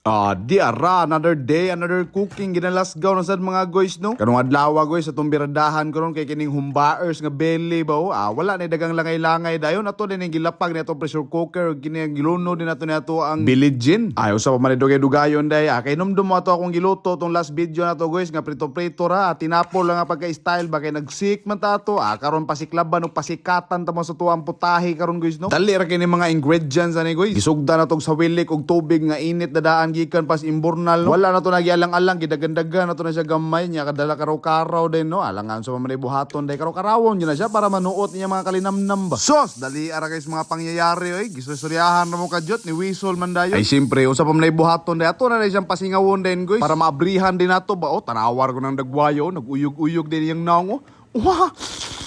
Ah, di ara, another day, another cooking ginalasgaw na sad, mga guys, no. Karong adlaw, guys, atong biradahan karon kay kining humbaers nga belly ba, oh. Ah, wala ni dagang langay-langay dayon ato din ang gilapag ni atong pressure cooker ug kini ang gilunod din nato ni ato ang bilijin. Ay usa pa man ni dugay-dugayon day. Ah, kay numdum mo ato akong giluto tong last video na to, guys, nga prito-prito ra, ah, tinapo lang nga pagka-style ba kay nagsik man ta ato. Ah, karon pasiklaban ug pasikatan ta mo sa tuang putahe karon, guys, no. Dali ra kini mga ingredients ani, guys. Gisugda na tog sa wilik og tubig nga init na daan gikan pas imburnal, no? Wala na to nagialang-alang, gidagandagan na to na siya gamay niya kadala karaw-karaw din, no. Alangan sa mga buhaton day karaw-karawon yun na siya para manuot niya mga kalinamnam ba. Sos, dali ara guys mga pangyayari oy. Gisusuriyahan na mo kadyot ni Wisol man dayon. Ay siyempre usa pa man buhaton day ato na rin siyang pasingawon din, guys, para maabrihan din nato ba, oh. Tanawar ko ng dagwayo, naguyog-uyog din yung naong, oh. Wah!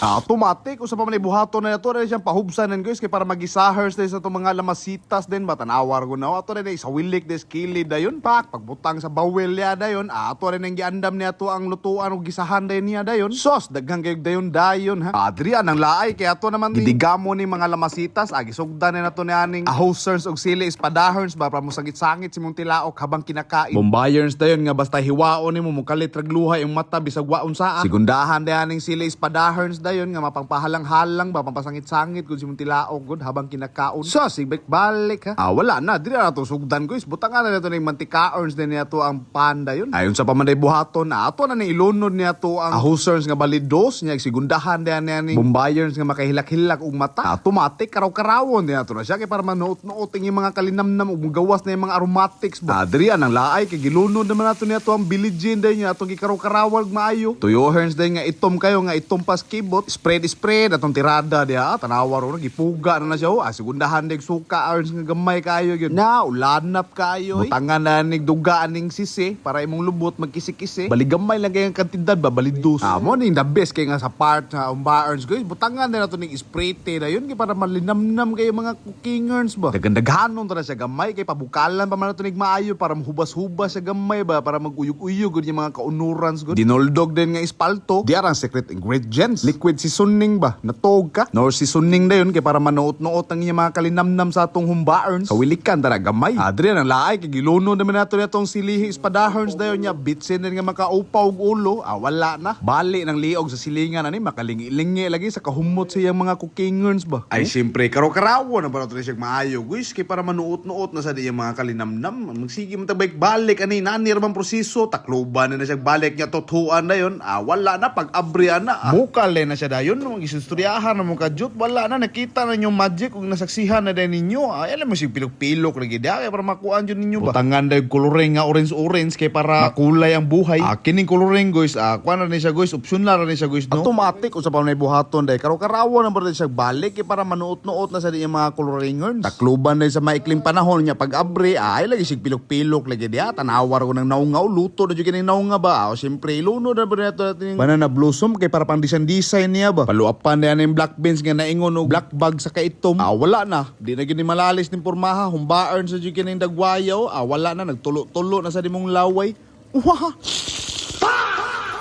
Ah, automatic usa pa man ibuhaton na ato na siyang pahubsan guys, kay para magisahers din sa itong mga lamasitas din ba. Tanawar ko na ato na sa wilik des kilid dayon pak pagbutang sa bawel ya dayon. Ah, ato rin ang giandam niya ato ang lutuan og gisahan dayon niya dayon. Sos, daghan kay dayon dayon ha. Adrian ang laay kay ato naman gidigamo ni mga lamasitas. Ah, gisugdan na nato ni aning ahosers og sili espadahers ba para mosangit-sangit si mong tilaok habang kinakain. Bombayers dayon nga basta hiwaon nimo mokalit rag luha yung mata bisag waon saa. Sigundahan dayon aning sili espadahers dayon nga mapangpahalang-halang ba, pampasangit-sangit kung si mong tilaok gud habang kinakaon. So sigbek balik ha. Ah, wala na dili na to sugdan, guys. Butangan na nato ning mantikaons din niya to ang panda yun. Ayon sa pamanday buhaton na ato na ni ilunod niya to ang ahosers nga balidos niya, sigundahan dayon niya ning bombayers nga makahilak-hilak og mata. Automatic karaw-karawon din nato na siya kay para manuot-nuot ang mga kalinamnam ug gawas na yung mga aromatics ba. Adrian ang laay kay gilunod naman nato niya to ang bilijin dayon niya atong gikaraw-karawag maayo. Tuyoherns dayon nga itom kayo nga itom pas kibot. Spread spread atong tirada diha. Tanawa ro gipuga na na siya, oh. Ah, segundahan dig suka arns nga gamay kayo gyud. Na ulanap kayo. Butangan na nig duga aning sisi para imong lubot magkisi-kisi. Baligamay lang kay ang kantidad ba balidus. Ah, mo ning the best kay nga sa part sa umbaerns, guys. Butangan na nato ning spray na yun kay para malinamnam kayo mga cookingerns ba. Dagandaghanon ta na siya gamay kay pabukalan pa man nato nig maayo para mahubas-hubas siya gamay ba para maguyog-uyog gud yung mga kaunurans gud. Dinoldog din nga ispalto. Di arang secret ingredients. Liquid seasoning ba? Natog ka. Nor seasoning na yun kay para manuot-nuot ang inyong mga kalinamnam sa atong humbaerns. Kawilikan tara gamay. Adrian ang laay kay giluno naman nato atong silihi espadaherns dayon niya bitsin din nga makaupaw og ulo. Ah, wala na. Bali ng liog sa silingan ani makalingi-lingi lagi sa kahumot sa iyang mga cookingerns ba. Ay siyempre karaw-karawo na para to siya maayo, guys, kay para manuot-nuot na sa di iyang mga kalinamnam. Magsige man balik balik ani nani ra man proseso takloban na na siya balik niya tutuan na yon. Ah, wala na pag abrian na. Ah. Bukal na siya dayon no gisustoryahan na mo kadyot, wala na nakita na yung magic ug nasaksihan na din ninyo. Ay alam mo sig pilok-pilok lagi diha kay para makuan jud ninyo ba. Butangan dayon coloring nga orange orange kay para makulay ang buhay. Ah, kining coloring, guys, ah, kuan na ni siya, guys, optional ra ni siya, guys, no. Automatic usa pa may buhaton day karaw-karawo na ba siya balik kay para manuot-nuot na sa di yung mga coloringers. Takluban day sa maikling panahon niya pag abre, ah, ay lagi sig pilok-pilok lagi diha tanawar ko ng naungaw luto na jud kining naunga ba. Ah, siyempre ilunod na ba nato natin banana blossom kay para pang design design niya ba. Paluapan na yung black beans nga naingon og black bag sa kaitom. Ah, wala na. Di na gini malalis ning pormaha humbaern sa jud kining dagwayaw. Ah, wala na nagtulo-tulo na sa dimong laway. Wah!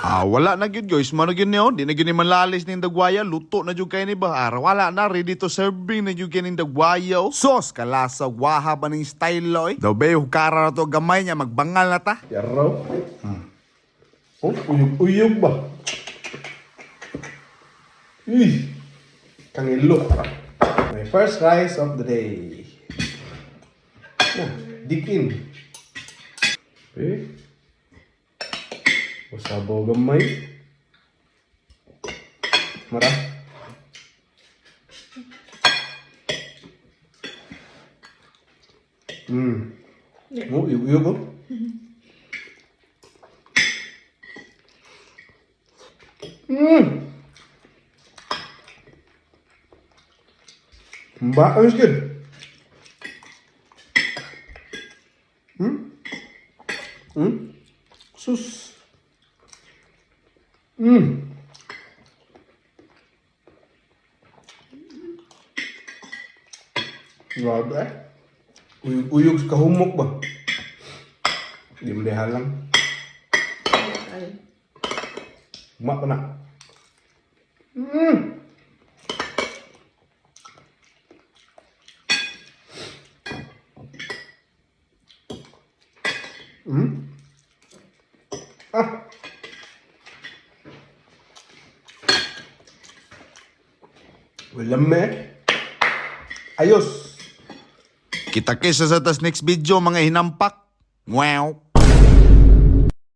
Ah, wala na gyud, guys. Mano gyud niyo, di na gyud ni malalis ning dagwaya, luto na jud kay ni ba. Ah, wala na, ready to serving na jud kining dagwaya, oh. Sos, kalasa waha ba ning style oy. Daw be hukara na to gamay niya magbangal na ta. Yaraw. Oh, uyog-uyog ba? Uy! Kangilo. My first rice of the day. Na, dig in. Eh? Usabaw gamay. Mara. Oh, uyog-uyog oh. Ba, it's good. Sus. Grabe eh. Uyog-uyog sa kahumok ba? Di mo halang. Ay. Uma pa na. Ah. Wala me. Ayos. Kita kaysa sa tas next video, mga hinampak. Wow.